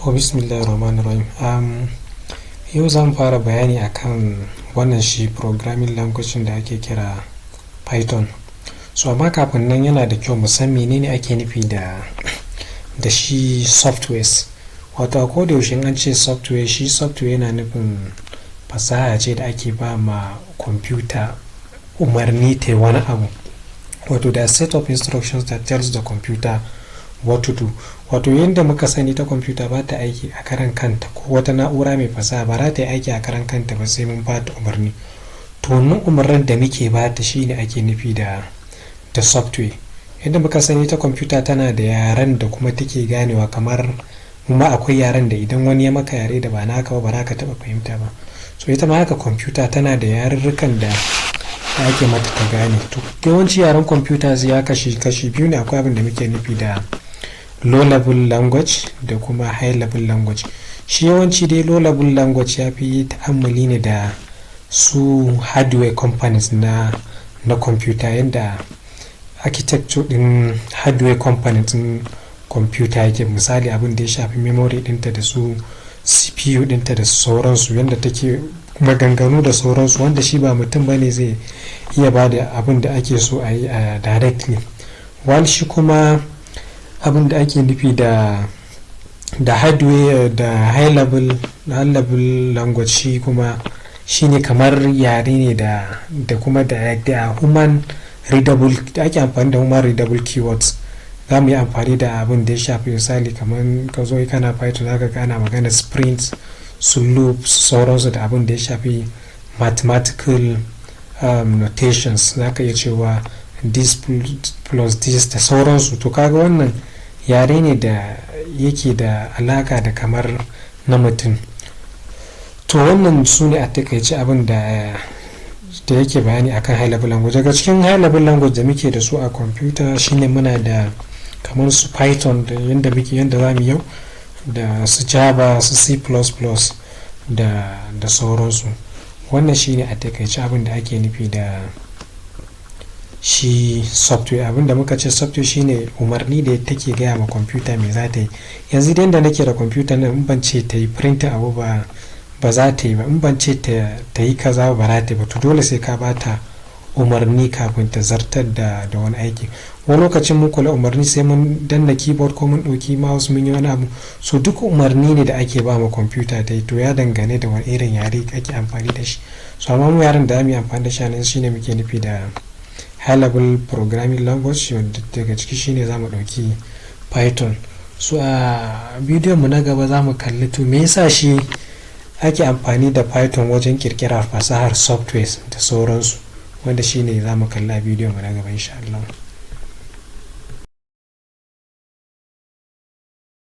To, bismillahirrahmanirrahim. Yau zan fara bayani akan wannan shi programming language da ake kira Python. So amma kafin nan, yana da kyau mu san menene ake nufi da shi softwares. Wato a koda yaushe in an ce software, shi software yana nufin fasaha ce da ake ba ma kwamfuta umarni ta yi wani abu. Wato the set of instructions that tells the computer what to do. Wato yadda muka sani, ta kwamfuta ba ta aiki a karan kanta, ko wata na'ura mai fasaha ba za ta yi aiki a karan kanta ba sai mun ba ta umarni. To, wannan umarnin da muke ba ta shine ake nufi da software. Yadda muka sani, ta kwamfuta tana da yaren da kuma take ganewa, kamar ma akwai yaren da idan wani ya maka yare da ba naka ba, ba za ka taɓa fahimta ba. So ita ma haka kwamfuta tana da yarurrukan da ake mata ta gane. To, yawanci yaren kwamfuta ya kashi kashi biyu ne. Akwai abin da muke nufi da low level language da kuma high level language. Shi yawanci dai low level language ya fi ta'ammali ne da su hardware components na kwamfuta, yadda architecture din hardware components din kwamfuta yake, misali abin da ya shafi memory dinta da su CPU dinta da sauransu, yadda take maganganu da sauransu, wanda shi ba mutum bane zai iya ba da abin da ake so a yi a directly. While shi kuma abin da ake nufi da hardware da high level language, shi kuma shine kamar yare ne da kuma da human readable, da ake amfani da human readable keywords. Za mu yi amfani da abin da ya shafi, misali, kamar ka zo kana Python, zaka ga ana magana print, su loop, sauransu, da abin da ya shafi mathematical notations. Za ka iya cewa this plus this da sauransu. To, kaga wannan yare ne da yake da alaka da kamar na mutum. To, wannan su ne a takaice abin da yake bayani akan high level language. Daga cikin high level language da muke da su a computer shine muna da kamar su Python da yadda muke, yadda za mu yau, da su Java, su C++ da sauransu. Wannan shine a takaice abin da ake nufi da shi software. Abin da muka ce software shine umarni da take gaya ma kwamfuta me za ta yi. Yanzu idan da nake da kwamfuta nan, in ban ce ta yi print abu ba, ba za ta yi ba. In ban ce ta yi kaza ba, za ta yi ba. To, dole sai ka bata umarni kafin ta zartar da wani aiki. Wani lokacin mun kula, umarni sai mun danna keyboard ko mun ɗauki mouse mun yi wani abu. So duk umarni ne da ake ba ma kwamfuta ta yi. To, ya dangane da wani irin yare ake amfani da shi. So amma mu yaren da mu yi amfani da shi nan shine muke nufi da high level programming language, wanda daga ciki shine za mu ɗauki Python. So a bidiyon mu na gaba za mu kalli, to, me yasa shi ake amfani da Python wajen kirkirar fasahar softwares da sauransu, wanda shine za mu kalli a bidiyon mu na gaba, insha Allah.